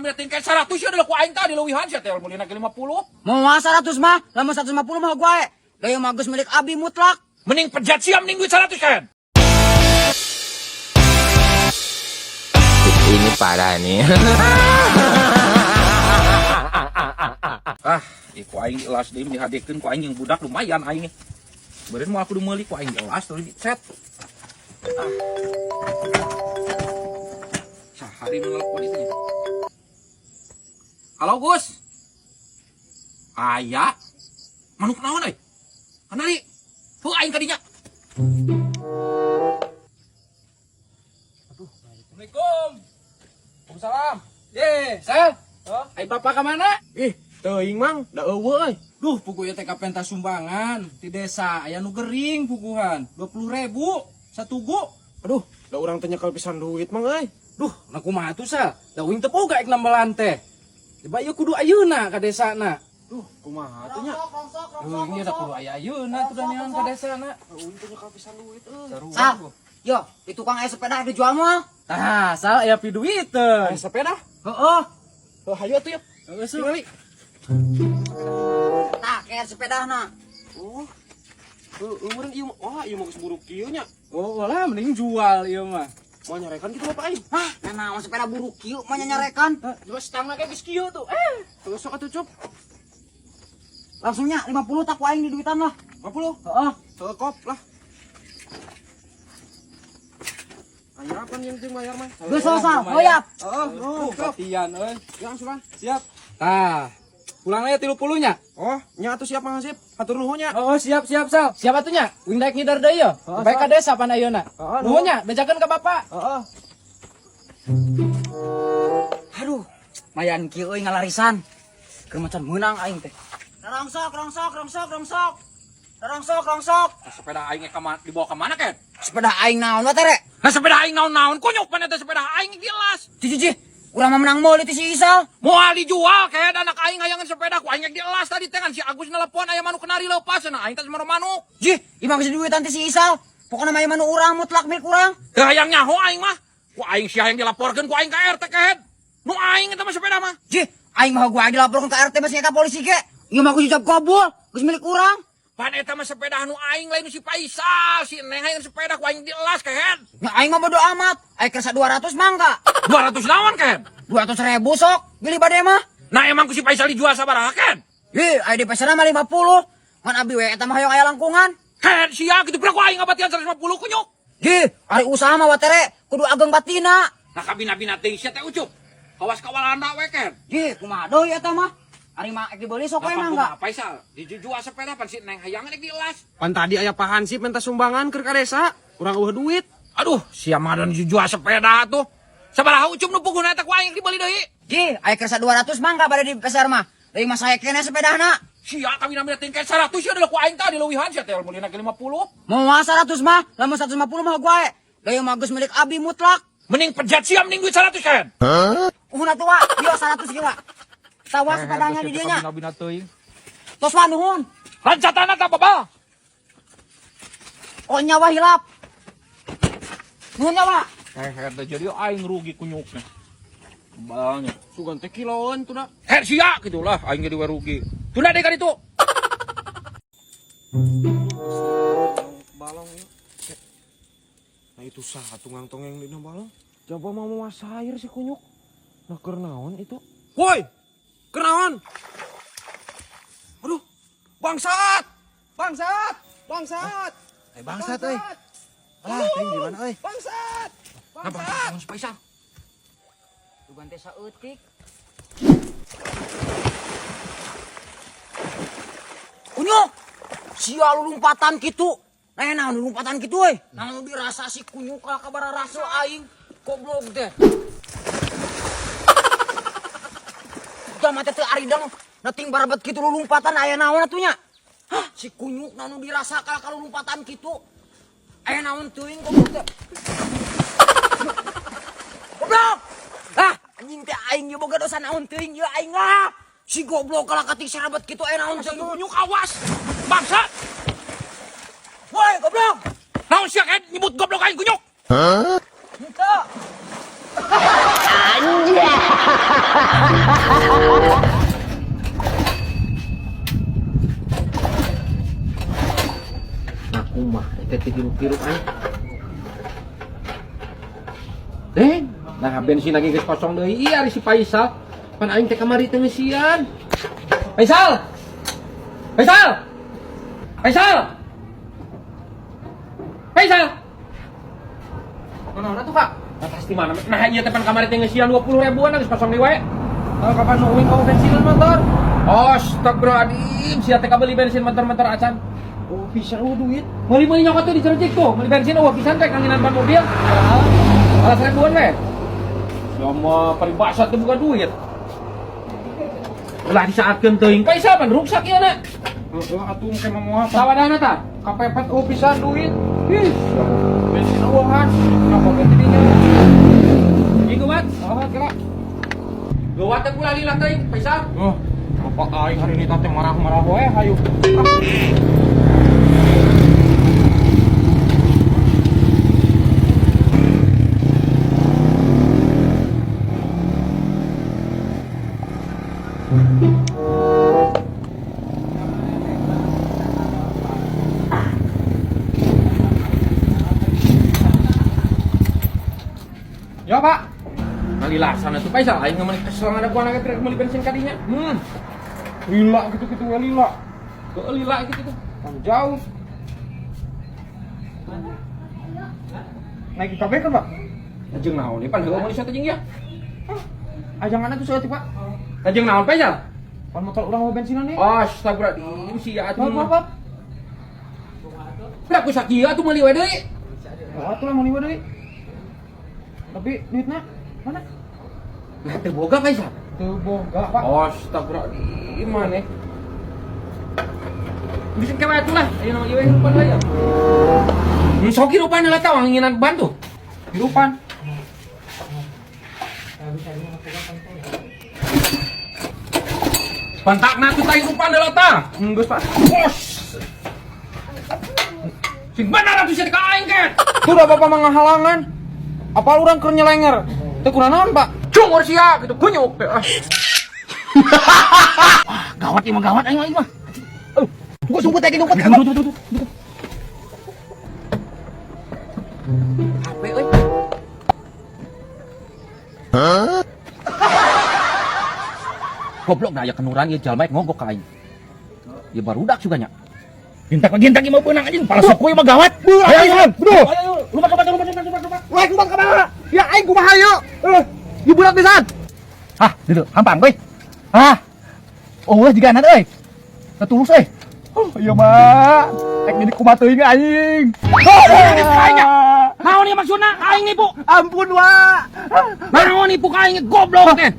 kabina-bina tingkat 100 ya udah ku aing tadi leuwihan sia teh meulina ge 50. Moal 100 mah, lamun 150 mah gue. Da ieu mah geus milik abi mutlak. Mending pejet sia mending duit 100 kan. Ini parah nih. Ah, ieu ku aing dielas deui dihadekeun ku aing jeung budak lumayan aing. Beureun moal kudu meuli ku aing dielas terus set. Ah. Sahari nu nelpon itu nya. Halo Gus. Aya. Manuk naon euy? Kanari. Tuh aing ka dinya. Assalamualaikum. Waalaikumsalam. Ye, Sel. Oh, ai bapak ka mana? Ih, teuing Mang, da eueuh euy. Duh, puguh ieu teh kapenta sumbangan di desa aya nu gering puguhan. 20.000 satugu. Aduh, da urang teh nyekel pisan duit Mang euy. Duh, nah kumaha tuh Sel? Da uing teu boga ek nambelan teh. Coba ieu kudu ayeuna ka desana. Duh, kumaha atuh nya? Duh, ieu da kudu aya ayeuna tuh da neangan ka desana. Uing teh nyekel pisan duit euy. Sal, yo, di tukang aya sepeda dijual moal. Tah, Sal aya piduiteun. Aya sepeda? Heeh. Heuh, hayu atuh ya. Heeh, Sel. Tingali. Tah, kayak sepedana. Oh. Heueuh meureun ieu mah. Wah, ieu mah geus buruk kieu nya. Oh, lah mending jual ieu mah. Moal nyarekan kitu bapak aing. Hah, nah naon sepeda buruk kieu mah nyanyarekan. Hah, coba stangna kayak geus kieu tuh. Terus sok atuh cup. Langsungnya 50 tak ku aing di duitan lah. 50. Heeh. Heuh kop lah. Aya apa yang penting bayar mah? Geus sal, sal, hoyap. Heeh, oh, kop. Batian euy. Ya angsuran. Siap. Tah. Pulang aja 30 nya. Oh, nya atuh siap Mang Hansip. Hatur nuhun nya. Oh, siap siap Sal. Siap atuh nya. Uing daek ngidar deui yo. Baik ka desa pan ayeuna. Heeh, Nuhun nya, bejakeun ka bapak. Heeh. Aduh, mayan kieu euy ngalarisan. Keur macan meunang aing teh. Rongsok, rongsok, rongsok, rongsok. Rongsok, rongsok. Nah, sepeda aing dibawa ke mana Ken? Sepeda aing naon wae tere? Nah sepeda aing naon-naon kunyuk pan eta sepeda aing dielas. Cih, cih, urang mah menang meuli ti si Isal. Moal dijual kayak anak aing hayangan sepeda ku aing dielas tadi teh kan si Agus nelpon aya manuk kenari leupas nah aing teh maro manuk. Jih, imah geus duitan ti si Isal. Pokona mah ieu mah nu urang mutlak milik urang. Teu hayang nyaho aing mah. Ku aing sia yang dilaporkeun ku aing ka RT kehed. Nu aing eta mah sepeda mah. Jih, aing mah gua dilaporkeun ka RT masih ka polisi ge. Ieu mah geus ijab kabul, geus milik urang. Pan eta mah sepeda nu aing lain nu si Faisal, si Neng hayang sepeda ku aing dielas kehed. Nya aing mah bodo amat. Aing kersa 200 mangga. 200 naon kehed? 200.000 sok, beli bade mah. Nah emang ku si Faisal dijual sabaraha kehed? Ih, aya di pasarna mah 50. Ngan abi we eta mah hoyong aya langkungan. Kehed sia kitu pira ku aing ngabatian 150 kunyuk. Jih, ari usaha mah watere kudu ageng batina. Nah kabina-bina teuing sia teh ucup. Kawas ka Walanda we kehed. Jih, kumaha deui eta mah? Ari mah ek dibeli sok we Nah, mangga. kumaha Faisal? Dijual sepeda pan si Neng hayangan ek dielas. Pan tadi aya Pak Hansip minta sumbangan keur ka desa, urang eueuh duit. Aduh, sia mah dan dijual sepeda tuh. Sabaraha ucup nu puguhna eta ku aing dibeli deui. Jih, aya kersa 200 mangga bade di pasar mah. Deui mah saya kene sepedana. Sia kabina-bina tingkat 100 ya udah ku aing tadi leuwihan sia teh meulina ge 50. Moal 100 mah, lamun 150 mah gue. Deui mah geus milik abi mutlak. Mending pejet sia mending duit 100 kan. Uhun atuh wa, ieu 100 ge wa. Tawa sepedanya di dieu nya. Kabina-bina teuing. Tos wa nuhun. Lancatana tah babal. Oh nyawa hilap. Nuhun nyawa. Hehe teh jadi aing rugi kunyuknya. Balnya. Sugan teh kiloan tuh da. Her sia kitu lah aing jadi we rugi. Tunda deui ka ditu. Balong ieu. Nah itu saha tunggang tongeng dina balong. Coba mau masak air si kunyuk. Nah keur naon itu? Woi! Keur naon? Aduh, bangsat! Bangsat! Bangsat! Eh bangsat euy. Alah, teuing di mana euy? Bangsat! Nah, bangsat naon si Faisal? Dugan teh saeutik. Kunyuk. Sia lu lompatan kitu. Nah, naon lu lompatan kitu euy? Naon dirasa si kunyuk lah kabar rasa aing. Goblok teh. Udah mah teh teu arideng. Neting barebet kitu lu lompatan aya naon atuh nya? Hah, si kunyuk naon dirasa kalau lompatan kitu. Aya naon teuing goblok teh. Goblok. Ah, anjing teh aing ieu boga dosa naon teuing ieu aing lah. Si goblok kalah kating serabet kitu aya naon teuing. Kunyuk awas. Bangsat. Woi, goblok. Naon sia kayak nyebut goblok aing kunyuk? Henteu. Anjay. teh teu hirup-hirup aing. Deng, nah bensin lagi geus kosong deui. Iya ari si Faisal. Pan aing teh kamari teh ngeusian. Faisal. Faisal. Faisal. Faisal. Mana tuh, Kak? Nah, pasti mana? Nah, iya teh pan kamari teh ngeusian 20 ribuan geus kosong deui wae. Kapan nu uing kau bensin motor? Astagfirullahaladzim, sia teh kabeli bensin motor-motor acan. Oh, bisa lu duit. Meuli-meuli nyokot tuh di Cercik tuh, meuli bensin eueuh pisan teh kanginan ban mobil. Alas ribuan we. Sama paribasa teh buka duit. Ulah disaatkeun teuing. Paisa pan ruksak ieu na. Heeh, atuh engke mah moal. Sawadahna tah? Kapepet eueuh pisan duit. Ih, Bensin eueuhan. Nyokot teh dinya. ieu geuwat. Oh, kira. Geuwat teh ulah lila teuing, Paisa. Oh, bapak aing hari ini teh marah-marah wae hayu. Ya, Pak. Ngalilasan atuh Paisal aing meuli kesel ada gua ge meuli bensin kadinya. Lila gitu-gitu we lila. Geuh lila gitu. Kan jauh. Naik IKB kan, Pak? Jeung naon ieu pan heueuh meuli teh jeung ieu. Ajangan atuh saeutik, Pak. Jeung naon Paisal? Pan motor urang mau bensinan nih. Astagfirullahaladzim, sia atuh. Maaf, maaf, maaf. Berapa sakieu atuh meuli we deui? Oh, atuh lah meuli we deui. Tapi duitna mana? Nah, teu boga Faisal. Teu boga, Pak. Astagfirullahaladzim, maneh. Bisa kewe atuh lah, ayo nama ieu hirupan lah ya. Sok hirupan lah tah wanginan ban tuh. Hirupan. Pantakna tuh tah hirupan deui tah. Geus, Pak. Bos. Sing bener atuh sia ka aing ke. Tuh dah bapak mah ngahalangan. Apal urang keur nyelenger. Teu kunaon, Pak? Cungur sia gitu kunyuk teh. Ah, gawat ieu mah gawat aing mah. Gua sumput aja ngumpet. HP euy. Goblok dah aya kenuran ieu jalma ngogok ka aing. Ieu barudak juga nya. Gintak-gintak ieu mah beunang anjing, pala suku ieu mah gawat. Ayo, bro. Lupa lupa lupa lupa lupa lupa. Wah, kumaha kumaha? Ya aing kumaha yeuh? Ieu budak pisan. Ah, dieu hampang euy. Ah. Oh, jiga anak euy. Teu tulus euy. Oh, ieu mah. Ek jadi kumaha teuing aing. Naon ieu maksudna? Aing nipu. Ampun, wa. Naon nipu ka aing goblok teh.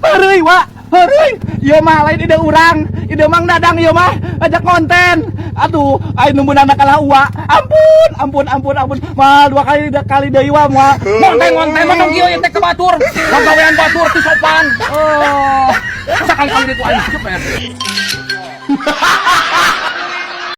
Heureuy, wa. Heureuy. Ieu mah lain ide urang, ide Mang Dadang ieu mah ajak konten. Aduh, aing nu meunang kalah uwa. Ampun, ampun, ampun, ampun. Mah dua kali kali deui wa moal. Konten-konten mah tong kieu ieu teh ke batur. Pagawean batur teu sopan. Oh. Sakali-kali ditu aing cepet.